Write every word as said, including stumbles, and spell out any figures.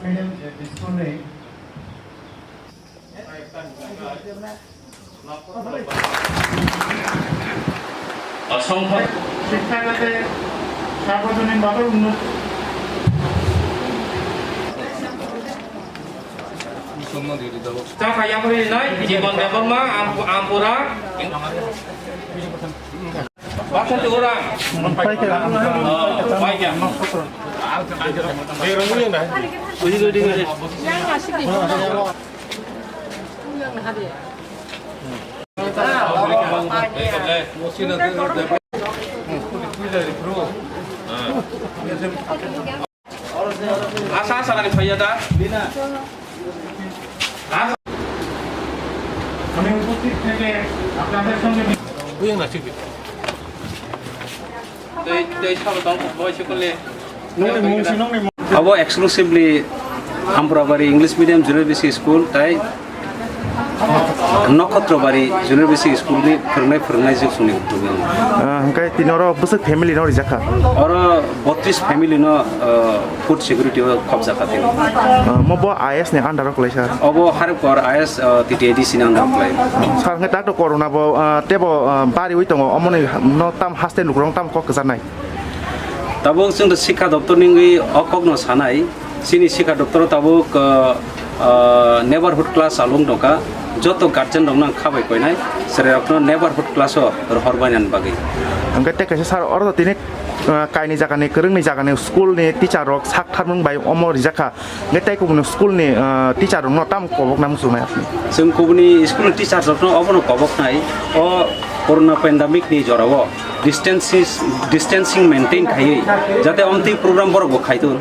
Medium, eh, school ni অসংখ্য শিক্ষা যাতে সার্বজনীনভাবে উন্নত। Chakha yapri nai, Jibon Debbarma, Am-, Ampura. Basanti orang. Oh, baik ya. Asa asa nani phaiya da. আমি উপস্থিত থেকে আপনাদের সঙ্গে Tei, tei sabo tong, boi se kole. Abo exclusively Amprabari English Medium Junior Basic School tai Nokhotrobari Junior Basic School ni phwrwngnai phwrwngnai jwk songni. Ah, hwnkhe tini oro bwswk family no rijak kha? Oro botris family no, ah, food security o khobjak kha tini. Ah, mo bo I S ni under o kwlai sir? Obo Haripur I S, ah, T T A D C ni under o kwlai. Sir, hwnkhe tak to corona bo, ah, tebo, ah, bariwi tongo, omo ni no tam haste lukurok tam kok kwcharnai? Tabuk chwng to Sikha Doptor ni wngwi o kok no sanai. Chini Sikha Doptor o tabuk, ah, ah, neighborhood class alung tongkha. Joto guardian rok no ang kha bai koinai, chwrai rok no neighborhood class o rohor bainani bagwi. Hwnkhe tei kaisa sir, oro tini, ah, kaini jaga ni, kwrwngni jaga ni school ni teacher rok sak tharmung bai omo rijak kha. Hwnkhe tei kubuni school ni, ah, teacher rok no tamo kobok na muchungnai apni? Chwng kubuni school ni teacher rok no obo no kobok nai. O corona pandemic ni jora o distances, distancing maintain khaiwi jate omtwi program borok bo khai tong.